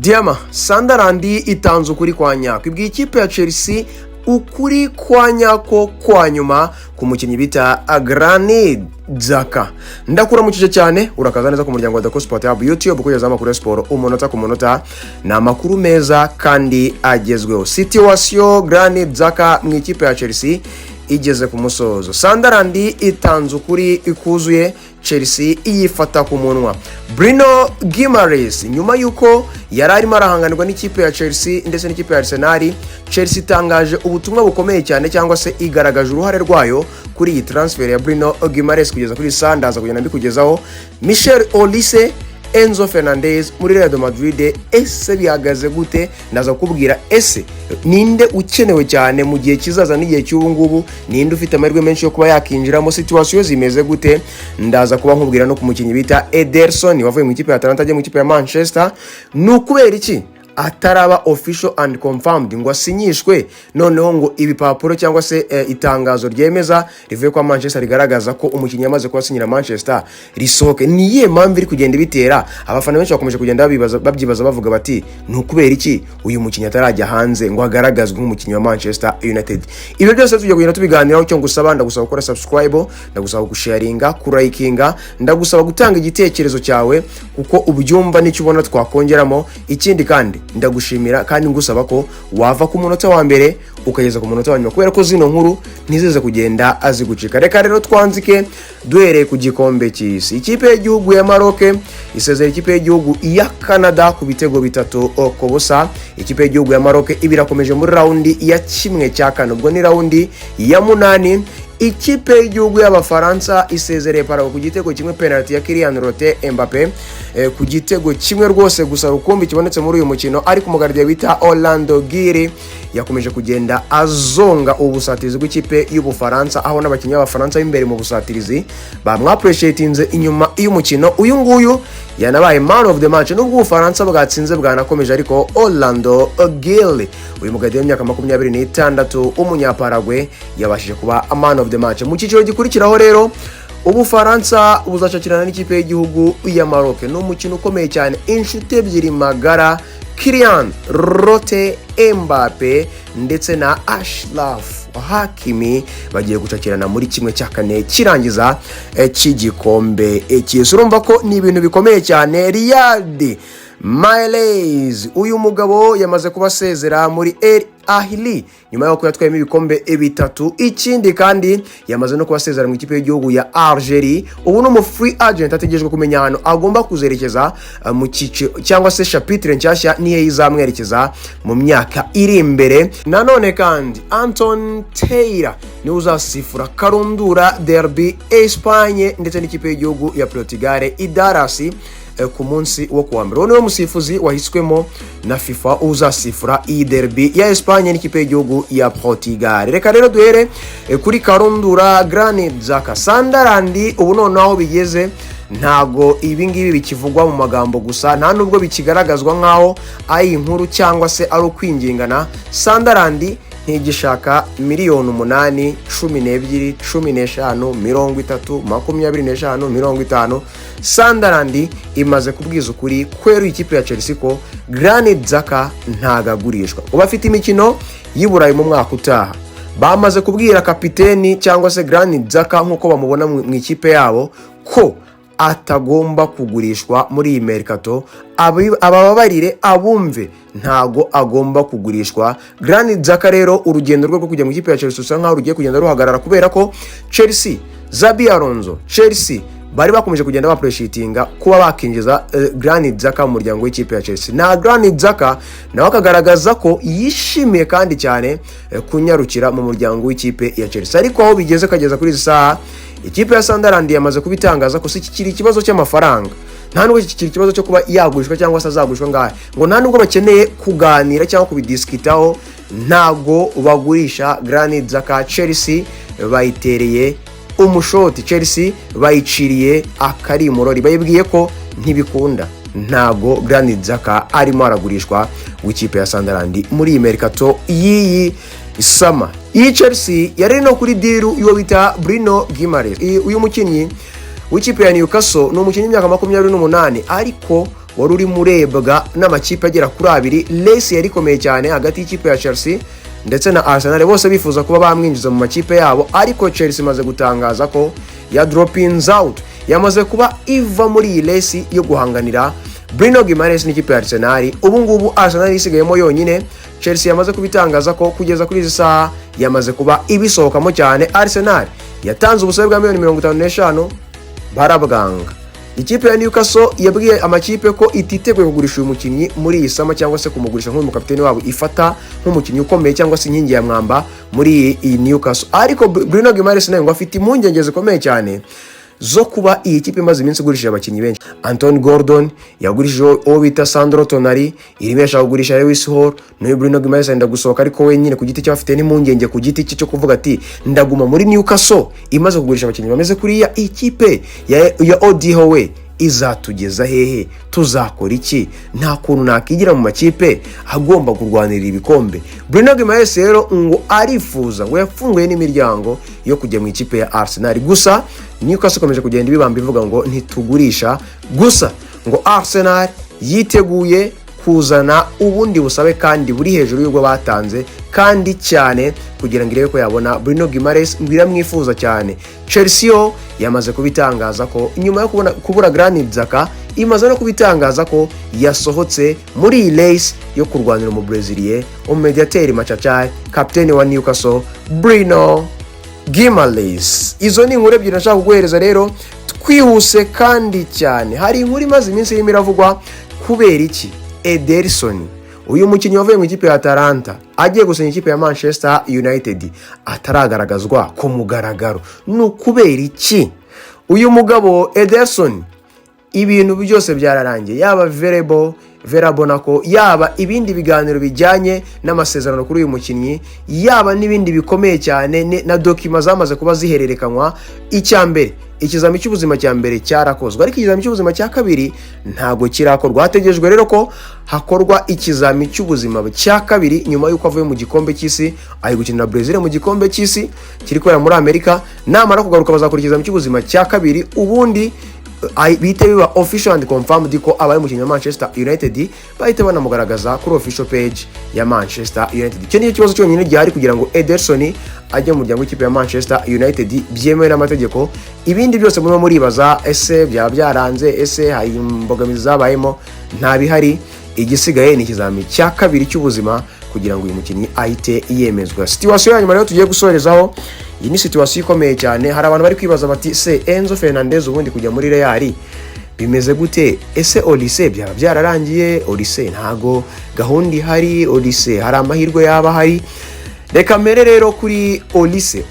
Diama Sunderland itanze ukuri kwa nyako, ibwiye ikipe ya Chelsea ukuri kwa nyako kwa nyuma ku mukinnyi bita Granit Xhaka. Ndakuramukije cyane, urakaza neza ku muryango wa Dako Sport Hub YouTube, kugezaho amakuru ya siporo umunota ku munota. Ni amakuru meza kandi agezweho. Situation Granit Xhaka mu ikipe ya Chelsea igeze ku musozo. Sunderland itanze ukuri ikuzuye, Chelsea iyifata ku munwa. Bruno Guimaraes, nyuma y'uko yari arimo arahanganirwa n'ikipe ya Chelsea ndetse n'ikipe ya Arsenal, Chelsea itangaje ubutumwa bukomeye cyane, cyangwa se igaragaje uruhare rwayo kuri iyi transfer ya Bruno Guimaraes. Kugeza kuri Sandaza kugenda mbikugezaho. Michel Olise, Enzo Fernandez muri Real Madrid, ese bihagaze gute? Ndaza kukubwira ese ninde ukenewe cyane mu gihe kizaza n'igihe cy'ubu ngubu, ninde ufite amahirwe menshi yo kuba yakinjiramo, situation zimeze gute? Ndaza kuba nkubwira no ku mukinnyi bita Ederson wavuye mu ikipe ya Atalanta ajya mu ikipe ya Manchester. Ni ukubera iki ataraba official and confirmed ngo asinyishwe, noneho ngo ibipapuro cyangwa se itangazo ryemeza rivuye kwa Manchester rigaragaza ko umukinnyi yamaze kuba asinyira Manchester risohoke? Ni iyihe mpamvu iri kugenda ibitera? Abafana benshi bakomeje kugenda babyibaza, bavuga bati: "Ni ukubera iki uyu mukinnyi atarajya hanze ngo agaragazwe nk'umukinnyi wa Manchester United?" Ibyo byose tujya kugenda tubiganiraho. Icyo ngusaba, ndagusaba gukora subscribe, ndagusaba gusharinga, kurayikinga, ndagusaba gutanga igitekerezo cyawe kuko ubyumva n'icyo ubona twakongeramo. Ikindi kandi, ndagushimira kandi ngusaba ko wava ku munota wa mbere ukageza ku munota wa nyuma, kubera ko zino nkuru ntizize kugenda azigucika. Reka rero twanzike duhereye ku gikombe cy'isi. Ikipe y'igihugu ya Maroc isezera ikipe y'igihugu ya Canada ku bitego 3-0. Ikipe y'igihugu ya Maroc iba irakomeje muri round ya 1/4, ubwo ni round ya munani. Ikipe y'igihugu y'Abafaransa isezereye Paraguay ku gitego kimwe, penalty ya Kylian Lottin Mbappe, ku gitego kimwe rwose gusa rukumbi kibonetse muri uyu mukino. Ariko umugardien bita Orlando Giri yakomeje kugenda azonga ubusatirizi bw'ikipe y'Ubufaransa, aho n'abakinnyi b'Abafaransa b'imbere mu busatirizi bamwappreciatinze inyuma y'umukino. Uyu nguyu yanabaye man of the match nubwo Ubufaransa bwatsinze bwanakomeje. Ariko Orlando Gil, uyu mugardien w'imyaka 26 w'Umunyaparagwe, yabashije kuba man of the match. Mu cyiciro gikurikiraho rero, Ubufaransa buzacakirana n'ikipe y'igihugu ya Maroc. Ni umukino ukomeye cyane, inshuti ebyiri magara, Kylian Lottin Mbappe ndetse na Achraf Hakimi, bagiye gucakirana muri 1/4 kirangiza cy'igikombe cy'isi. Urumva ko ni ibintu bikomeye cyane. Riyad Mahrez, uyu mugabo yamaze kuba asezera muri Al Ahly nyuma y'uko yatwayemo ibikombe bitatu. Ikindi kandi, yamaze no kuba asezera mu ikipe y'igihugu ya Algeria. Ubu ni umu free agent, ategerejwe kumenya ahantu agomba kuzerekeza mu cyiciro cyangwa se chapitre nshyashya niyo izamwerekeza mu myaka iri imbere. Nanone kandi, Anthony Taylor niwe uzasifura karundura derby Espagne ndetse n'ikipe y'igihugu ya Portugal i Dallas ku munsi wo kuwa mbere. Uwo niwe musifuzi wahiswemo na FIFA uzasifura iyi derby ya Espagne n'ikipe y'igihugu ya Portugal. Reka rero duhere kuri karundura Granit Xhaka. Sunderland ubu noneho aho bigeze, ntago ibi ngibi bikivugwa mu magambo gusa, nta nubwo bikigaragazwa nk'aho ari inkuru cyangwa se ari ukwingingana. Sunderland ntigishaka miliyoni 8, 12, 15, 30, 25, 50. Sunderland imaze kubwiza ukuri kweruye ikipe ya Chelsea ko Granit Xhaka ntago agurishwa. Ubu afite imikino y'i Burayi mu mwaka utaha. Bamaze kubwira kapiteni cyangwa se Granit Xhaka nk'uko bamubona mu ikipe yabo ko atagomba kugurishwa muri iyi mercato. Abababarire abumve, ntago agomba kugurishwa Granit Xhaka. Rero urugendo rwe rwo kujya mu ikipe ya Chelsea rusa nkaho rugiye kugenda ruhagarara, kubera ko Chelsea, Xabi Alonso, Chelsea bari bakomeje kugenda baappreciatinga kuba bakinjiza Granit Xhaka mu muryango w'ikipe ya Chelsea, na Granit Xhaka nawe akagaragaza ko yishimiye kandi cyane kunyarukira mu muryango w'ikipe ya Chelsea. Ariko aho bigeze kageza kuri izi saha, ikipe ya Sunderland yamaze kubitangaza ko si kikiri ikibazo cy'amafaranga, nta nubwo kikiri ikibazo cyo kuba yagurishwa cyangwa se azagurishwa ngahe, ngo nta nubwo bakeneye kuganira cyangwa kubidiscutaho. Ntago bagurisha Granit Xhaka. Chelsea bayitereye umushoti, Chelsea bayiciriye akarimurori, bayibwiye ko ntibikunda, ntago Granit Xhaka arimo aragurishwa w'ikipe ya Sunderland muri iyi mercato y'iyi summer. Iyi Chelsea yari no kuri deal y'uwo bita Bruno Guimaraes. Uyu mukinnyi w'ikipe ya Newcastle ni umukinnyi w'imyaka 28, ariko wari urimo urebwa n'amakipe agera kuri abiri. Race yari ikomeye cyane hagati y'ikipe ya Chelsea ndetse na Arsenal, bose bifuza kuba bamwinjiza mu makipe yabo, ariko Chelsea imaze gutangaza ko ya dropping out, yamaze kuba iva muri iyi race yo guhanganira Bruno Guimaraes n'ikipe ya Arsenal. Ubu ngubu Arsenal isigayemo yonyine. Chelsea yamaze kubitangaza ko kugeza kuri izi saha yamaze kuba ibisohokamo cyane. Arsenal yatanze ubusabe bwa miliyoni 55, barabwanga. Ikipe ya Newcastle yabwiye amakipe ko ititeguye kugurisha uyu mukinnyi muri iyi summer cyangwa se kumugurisha nk'uyu mukapiteni wabo ifata nk'umukinnyi ukomeye cyangwa se inkingi ya mwamba muri iyi Newcastle. Ariko Bruno Guimaraes nawe ngo afite impungenge zikomeye cyane zo kuba iyi kipe imaze iminsi igurishije abakinnyi benshi. Anthony Gordon yagurishije, uwo bita Sandro Tonali, irimo irashaka kugurisha Lewis Hall, n'uyu Bruno Guimaraes arenda gusohoka, ariko we nyine ku giti cye afite n'impungenge ku giti cye cyo kuvuga ati: "Ndaguma muri Newcastle imaze kugurisha abakinnyi bameze kuriya? Ikipe ya Eddie Howe izatugeza hehe? Tuzakora iki? Nta kuntu nakigira mu makipe agomba kurwanirira ibikombe." Bruno Guimaraes rero ngo arifuza, ngo yafunguye n'imiryango yo kujya mu ikipe ya Arsenal. Gusa Newcastle ikomeje kugenda ibibamba ivuga ngo ntitugurisha. Gusa ngo Arsenal yiteguye kuzana ubundi busabe kandi buri hejuru y'ubwo batanze kandi cyane kugira ngo irebe ko yabona Bruno Guimaraes, ngo iramwifuza cyane. Chelsea yo yamaze kubitangaza ko nyuma yo kubura Granit Xhaka, imaze no kubitangaza ko yasohotse muri iyi race yo kurwanira mu Brazilian umumediateri machachari, kapiteni wa Newcastle, Bruno Guimaraes. Izo ni inkuru ebyiri nashaka kuguhereza. Rero twihuse kandi cyane, hari inkuru imaze iminsi irimo iravugwa: kubera iki Ederson, uyu mukinnyi wavuye mu ikipe ya Atalanta agiye gusinya ikipe ya Manchester United, ataragaragazwa ku mugaragaro? Ni ukubera iki uyu mugabo Ederson ibintu byose byararangiye, yaba verbal verbal nako, yaba ibindi biganiro bijyanye n'amasezerano kuri uyu mukinnyi, yaba n'ibindi bikomeye cyane na document zamaze kuba zihererekanywa? Icya mbere, ikizami cy'ubuzima cya mbere cyarakozwe, ariko ikizami cy'ubuzima cya kabiri ntabwo kirakorwa. Hategerejwe rero ko hakorwa ikizami cy'ubuzima cya kabiri nyuma y'uko avuye mu gikombe cy'isi, ari gukinira Brazil mu gikombe cy'isi kiri kubera muri Amerika. Namara kugaruka bazakora ikizami cy'ubuzima cya kabiri, ubundi bihite biba official and confirmed ko abaye umukinnyi wa Manchester United, bahite banamugaragaza kuri official page ya Manchester United. Icyo nicyo kibazo cyonyine gihari kugira ngo Ederson ajye mu muryango w'ikipe ya Manchester United byemewe n'amategeko. Ibindi byose murimo muribaza, ese byaba byaranze, ese hari imbogamizi zabayemo? Nta bihari. Igisigaye ni ikizami cya kabiri cy'ubuzima kugira ngo uyu mukinnyi ahite yemezwa. Situation ya nyuma rero tugiye gusorezaho, iyi ni situation ikomeye cyane. Hari abantu bari kwibaza bati: "Se Enzo Fernandez ubundi kujya muri Real bimeze gute? Ese Olise byaba byararangiye? Olise ntago gahunda ihari? Olise hari amahirwe yaba ahari?" Reka mbere rero kuri Olise.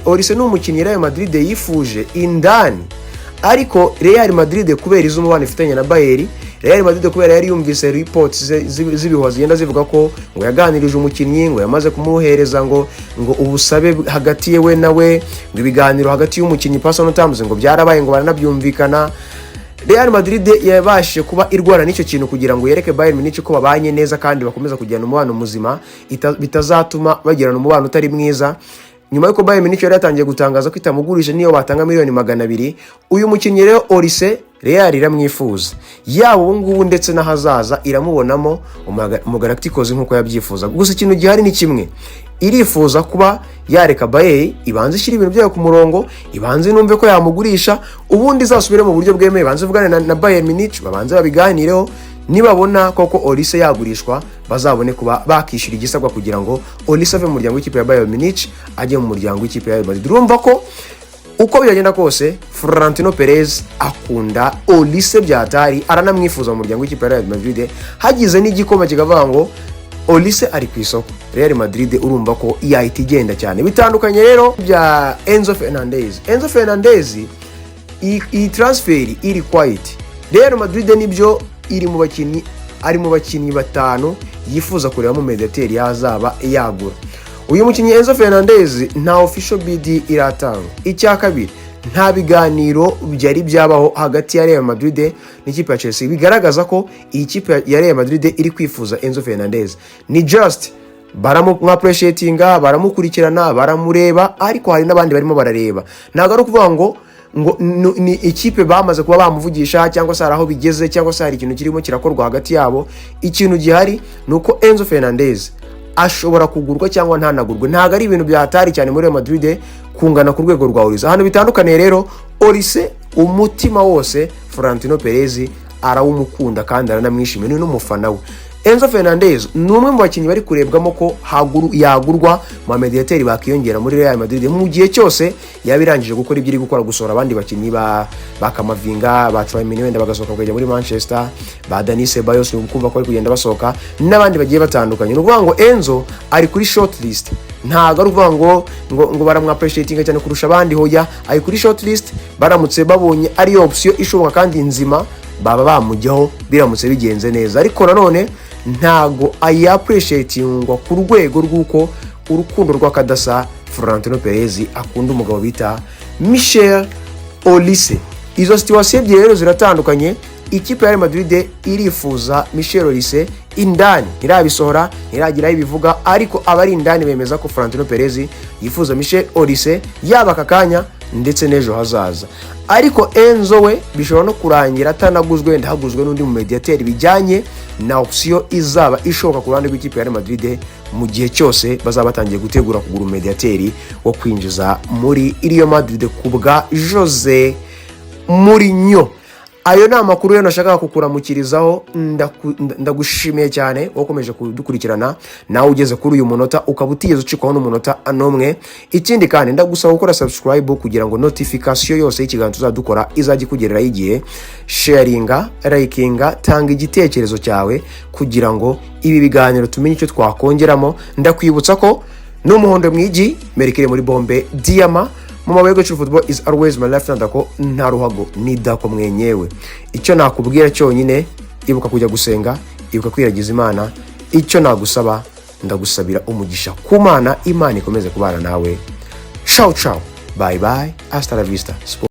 Olise ni umukinnyi Real Madrid yifuje indani, ariko Real Madrid kubera iz'umubano ifitanye na Bayern, Real Madrid kubera yari yumvise reports z'ibihuha zigenda zivuga ko ngo yaganirije umukinnyi, ngo yamaze kumuhereza ngo ubusabe hagati yewe nawe, ngo ibiganiro hagati y'umukinnyi, personal terms, ngo byarabaye, ngo baranabyumvikana. Real Madrid yabashije kuba irwana n'icyo kintu kugira ngo yereke Bayern Munich ko babanye neza kandi bakomeza kugirana umubano muzima, bitazatuma bagirana umubano utari mwiza. Nyuma y'uko Bayern Munich yari yatangiye gutangaza ko itamugurisha niyo batanga miliyoni 200. Uyu mukinnyi rero Olise, Real iramwifuza, yaba ubu ngubu ndetse n'ahazaza iramubonamo umugalacticos nk'uko yabyifuza. Gusa ikintu gihari ni kimwe: irifuza kuba yareka Bayern ibanze ishyira ibintu byayo ku murongo, ibanze numve ko yamugurisha, ubundi izasubire mu buryo bwemewe, ibanze ivugane na Bayern Munich, babanze babiganireho. Nibabona koko Olise yagurishwa, bazabone kuba bakishyura igisabwa kugira ngo Olise ave mu muryango w'ikipe ya Bayern Munich ajye mu muryango w'ikipe ya Real Madrid. Urumva ko uko byagenda kose Florentino Perez akunda Olise byatari, aranamwifuza mu muryango w'ikipe ya Real Madrid. Hagize n'igikoma kikavuga ngo Olise ari ku isoko, Real Madrid urumva ko yahita igenda cyane. Bitandukanye rero bya Enzo Fernandez. Enzo Fernandez, iyi transfer iri quiet. Real Madrid nibyo iri mu bakinnyi, ari mu bakinnyi batanu yifuza kurebamo mediateri yazaba yagura. Uyu mukinnyi Enzo Fernandez nta official bid iratangwa. Icya kabiri, nta biganiro byari byabaho hagati ya Real Madrid n'ikipe ya Chelsea bigaragaza ko iyi kipe ya Real Madrid iri kwifuza Enzo Fernandez. Ni just baramwappreciatinga, baramukurikirana, baramureba, ariko hari n'abandi barimo barareba. Ntabwo ari ukuvuga ngo ngo ni ikipe bamaze kuba bamuvugisha, cyangwa se hari aho bigeze, cyangwa se hari ikintu kirimo kirakorwa hagati yabo. Ikintu gihari ni uko Enzo Fernandez ashobora kugurwa cyangwa ntanagurwe. Ntabwo ari ibintu byahatari cyane muri Real Madrid kungana ku rwego rwa Olise. Ahantu bitandukaniye rero, Olise umutima wose Florentino Perez arawumukunda kandi aranamwishimiye, ni n'umufana we. Enzo Fernandez ni umwe mu bakinnyi bari kurebwamo ko yagurwa mu bamediyateri bakiyongera muri Real Madrid mu gihe cyose yaba irangije gukora ibyo iri gukora, gusohora abandi bakinnyi ba Camavinga, ba Tchouameni, wenda bagasohoka bakajya muri Manchester, ba Dani Ceballos ni ukumva ko bari kugenda basohoka, n'abandi bagiye batandukanye. Ni ukuvuga ngo Enzo ari kuri short list. Ntabwo ari ukuvuga ngo baramwappreciatinga cyane kurusha abandi. Hoya, ari kuri short list. Baramutse babonye ari option ishoboka kandi nzima, baba bamujyaho biramutse bigenze neza. Ariko nanone ntago ayappreciatingwa ku rwego rw'uko urukundo rw'akadasa Florentino Perez akunda umugabo bita Michel Olise. Izo situation ebyiri rero ziratandukanye. Ikipe ya Real Madrid irifuza Michel Olise indani, ntirabisohora, ntiragira aho ibivuga, ariko abari indani bemeza ko Florentino Perez yifuza Michel Olise yaba aka kanya ndetse n'ejo hazaza. Ariko Enzo we bishobora no kurangira atanaguzwe, wenda haguzwe n'undi mu mediateri, bijyanye na option izaba ishoboka ku ruhande rw'ikipe ya Real Madrid mu gihe cyose bazaba batangiye gutegura kugura umediateri wo kwinjiza muri Real Madrid ku bwa Jose Mourinho. Ayo ni amakuru rero nashakaga kukuramukirizaho. Ndagushimiye cyane wakomeje kudukurikirana, nawe ugeze kuri uyu munota ukaba utigeze ucikwaho n'umunota n'umwe. Ikindi kandi, ndagusaba gukora subscribe kugira ngo notification yose y'ikiganiro tuzadukora izajya ikugereraho igihe. Sharinga, likinga, tanga igitekerezo cyawe kugira ngo ibi biganiro tumenye icyo twakongeramo. Ndakwibutsa ko n'umuhondo mwigi merekere muri bombe diyama mu mabuye y'agaciro. Football is always my life. Ndako nta ruhago ni dako mwenyewe. Icyo nakubwira cyonyine, ibuka kujya gusenga, ibuka kwiragiza Imana. Icyo nagusaba, ndagusabira umugisha ku Mana. Imana ikomeze kubana nawe. Ciao ciao, bye bye, hasta la vista. Sport.